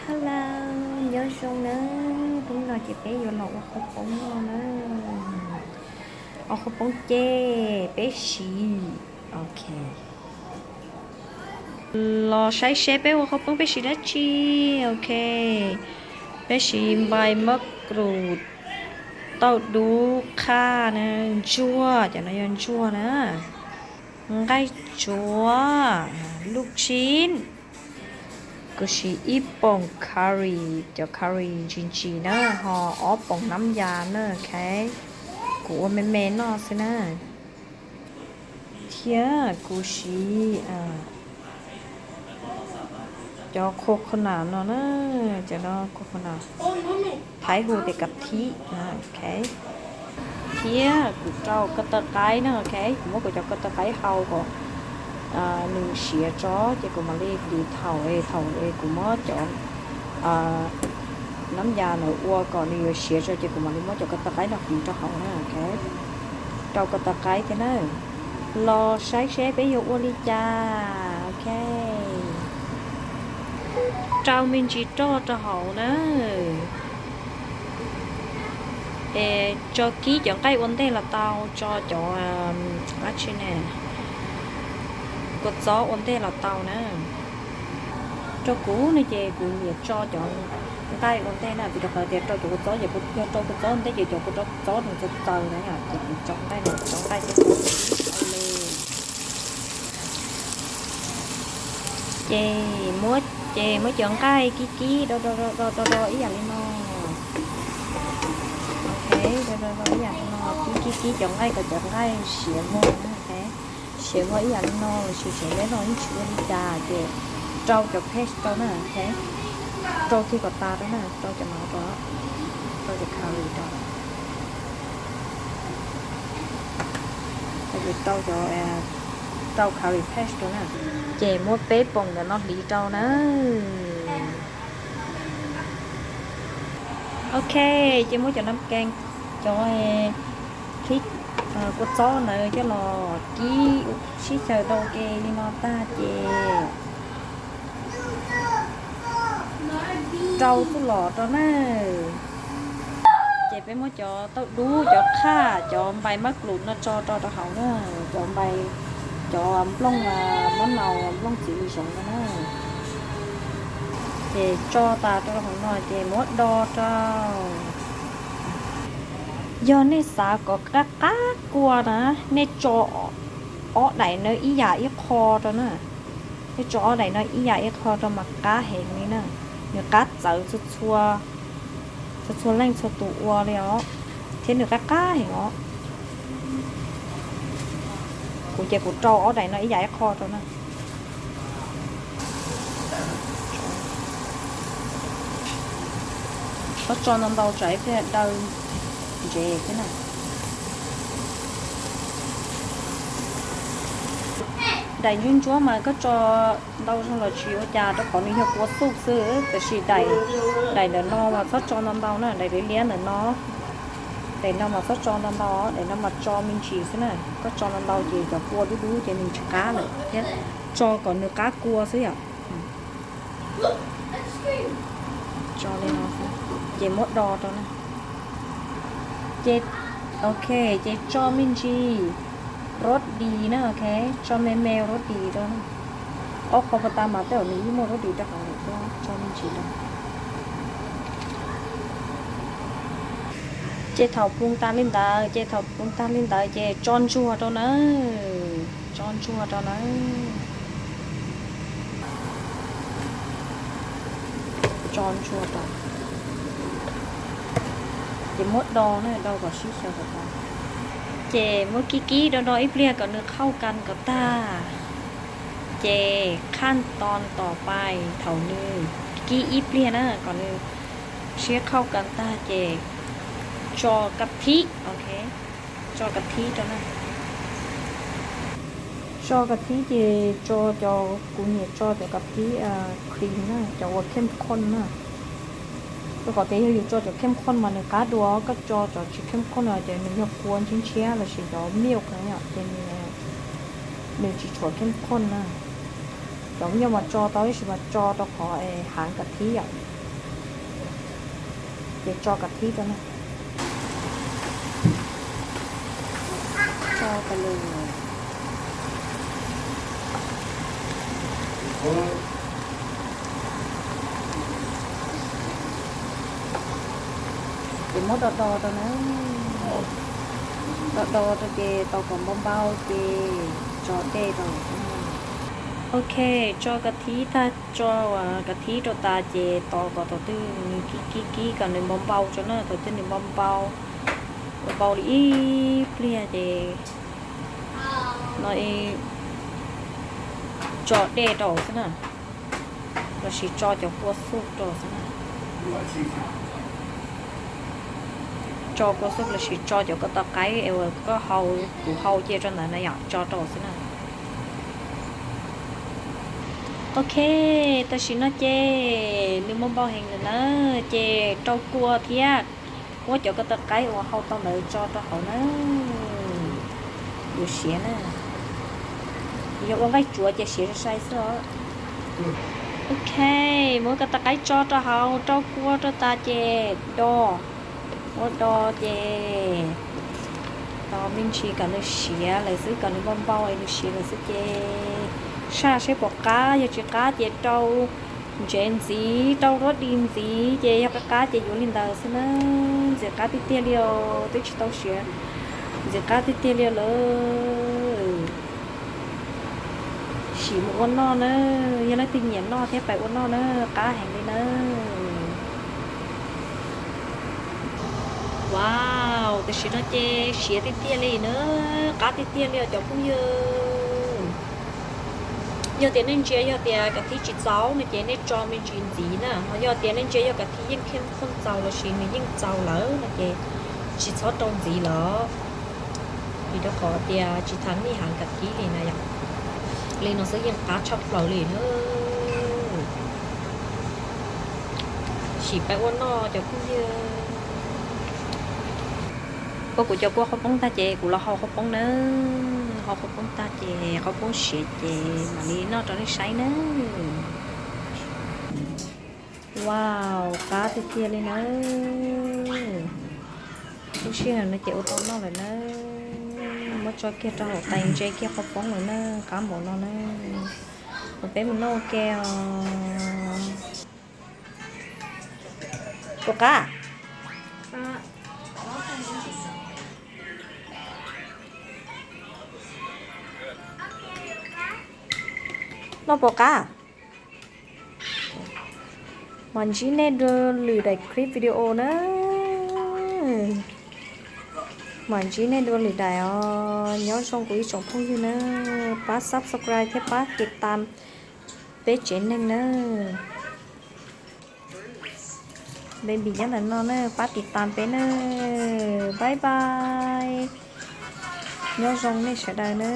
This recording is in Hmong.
Hello, nyob zoo na. Hnub no ces peb yuav los ua qhauv poob no na. Ua qhauv poob ces peb siv, ok, los saib seb peb ua qhauv poob peb siv dab tsi. Ok, peb siv npais mab krus, tauj dub, qhaj na, ntsuag, cov no yog ntsuag na, nqaij tsuav, lub tshib. Kuv siv ib poom curry, cov curry ntsis ntsis na, ho ob poom nab ya na, ok. Kuv ua me me noj xwb na. Thiab kuv siv cov coconut no na, cov no coconut, Thaib hu tias kav thib, ok. Thiab kuv rau ko taw qaib na, ok, kuv muab kuv cov ko taw qaib hau kom nws siav tso ces kuv mam li hliv thaum, thaum kuv muab cov nab ya ntawd ua kom nws yuav siav tso ces kuv mam li muab cov ko taw qaib no hliv rau hauv na, ok. Rau ko taw qaib thiab na. Los saib seb peb yuav ua li cas, ok. Rau me ntsis roj rau hauv na. Es tso kib cov nqaij ua ntej los tau, tso cov, dab tsi ne, kua txob ua ntej los tau na. Rau kuv ne ces kuv nyiam tso cov nqaij ua ntej na, vim rau qhov tias rau cov kua txob ces yog rau kua txob ua ntej ces cov kua txob nws txawv txawv na yom, ces kuv tso nqaij no, tso nqaij thiab tso kib ua li. Ces muab, ces muab cov nqaij kib kib do do do do do ib yam li no. Ok, do do do ib yam li no, kib kib kib cov nqaij kom cov nqaij siav vog na, ok. Siav vog ib yam li no los sis siav leb no yeej tsis ua li cas ces rau cov paste rau na, ok. Rau kiag kom tas rau na, rau cov no rau, rau cov curry rau. Ces rau cov, rau curry paste rau na. Ces muab peb poom ntawm no hliv rau na. Ok, ces muab cov nam kees, cov phib, kua txob ntawd coj los kib sib xyaw rau ke li no tag ces rau txuj lom rau na. Ces peb muab cov tauj dub, cov qhaj, cov npais mab klum no tso rau rau hauv na, cov npais, cov nplooj, mab naus nplooj txiv li zoov no na. Ces tso tas rau hauv no ces muab do rau. Yog nej xav kom qab qab kua na, nej tso ob daim no ib yam ib qho rau na. Nej tso ob daim no ib yam ib qho rau mas qab heev li na. Nws qab txawv txhua txhua leej txhua tus ua li os, thiab nws qab qab heev os. Kuv ces kuv rau ob daim no ib yam ib qho rau na. Txhob tso ntau ntau tsam ib pliag daw ntsev thiab na. Daim ntsuab ntsuab mas koj tso ntau zog los tsis ua cas rau qhov nws yog kua xuj xwb, tab sis daim, daim ntawm no mas txhob tso ntau ntau na, daim liab liab ntawm no. Daim no mas txhob tso ntau ntau, daim no mas tso me ntsis xwb na. Koj tso ntau ntau ces cov kua dub dub ces nws tsis qab lawm thiab, tso kom nws qab kua xwb yom. Tso li no xwb, ces muab do rau na. Ces, ok, ces tso me ntsis rosdi na, ok, tso me me rosdi rau na. Ob qho pas tas mas tej zaum nws yeej muaj rosdi rau hauv lawm thiab, tso me ntsis rau. Ces thaum poob tag li ntawd, ces thaum poob tag li ntawd ces tso ntsuag rau na, tso ntsuag rau na. Tso ntsuag rau. Ces muab do na, do kom sib xyaw kom tag. Ces muab kib kib do do ib pliag kom nws qhauj kas kom tag. Ces qhaj ton tom pais thaum nws kib ib pliag na, kom nws sib qhauj kas tag ces tso kas thib, ok, tso kas thib rau na. Tso kas thib ces tso cov, kuv nyiam tso cov kas thib cream na, cov uas khem khooj na. Rau qhov tias yog yus tso cov khem khooj mas nws qab dua, koj tso cov tsis khem khooj no ces nws yog kua ntshiab ntshiab lossis cov milk na yom, ces nws, nws tsis tshua khem khooj na. Cov milk mas tso tau tab sis mas tso rau qhov hav kas thib yom. Ces tso kav thib rau na. Tso tas li. Ces muab do do rau na. Do do rau ces tos kom npau npau ces tso dej rau. Ok, tso kav thib tag, tso kav thib rau tas ces tos kom thaum twg nws kib kib kib kom nws npau npau tso na, thaum twg nws npau npau, npau npau li ib pliag ces no tso dej rau xwb na, lossis tso cov kua xuj rau xwb na. Tso kua xuj lossis tso cov ko taw qaib es uas koj hau, kuv hau cia rau ntawd na yom, tso rau xwb na. Ok, tam sim no ces nws npau npau heev lawm na, ces rau kua thiab muab cov ko taw qaib uas hau tau ntawd tso rau hauv na. Yuav siav na, yog ua nqaij tsuav ces siav sai sai xwb os. Ok, muab ko taw qaib tso rau hauv, rau kua rau tas ces do, muab do ces tos me ntsis kom nws siav lawm xwb, kom nws npau npau es nws siav lawm xwb ces saj seb puas qab, yog tsis qab ces rau ntsev ntxiv, rau ruab di ntxiv, ces yog qab qab ces yuav li ntawd xwb na. Ntxim qab tiag tiag li os, twb tsis tau siav, ntxim qab tiag tiag li os lawm. Sim mus ua noj na, yog leej twg nyiam noj thiab pais ua noj na, qab heev li na. Wow, tam sim no ces siav tiag tiag li na, qab tiag tiag li os cov phooj ywg. Yog tias nej ntsia yog tias kav thib tsis txaus no ces nej tso me ntsis ntxiv na, ho yog tias nej ntsia yog kav thib yeej kheej khooj txaus lossis nws yeej txaus lawm no ces tsis txhob rau ntxiv lawm. Vim rau qhov tias tsis tau mij heev kav thib li na yom. Li no xwb yeej qab tshaj plaws li na. Sim pais ua noj cov phooj ywg. Ua kuv cov kua qhov poob tag ces kuv los hau qhov poob na. Hau qhov poob tag ces qhov poob siav ces mam li noj rau nej saib na. Wow, qab tiag tiag li na. Lub sij hawm no ces ua tau noj lawm na. Muab tso kiag rau hauv tais ntse kiag qhov poob lawm na, qab npaum no na. Mus peb mus noj ua ke os. Puas qab? Noj puas qab? Mam ntsib nej dua lwm daim clip video na. Mam ntsib nej dua lwm daim os, nyob zoo kuv ib tsoom phooj ywg na, pab subscribe thiab pab tiv tam peb tsev neeg na. Baby nyob ntawm no na, pab tiv tam peb na. Bye bye. Nyob zoo nej sawv daws na.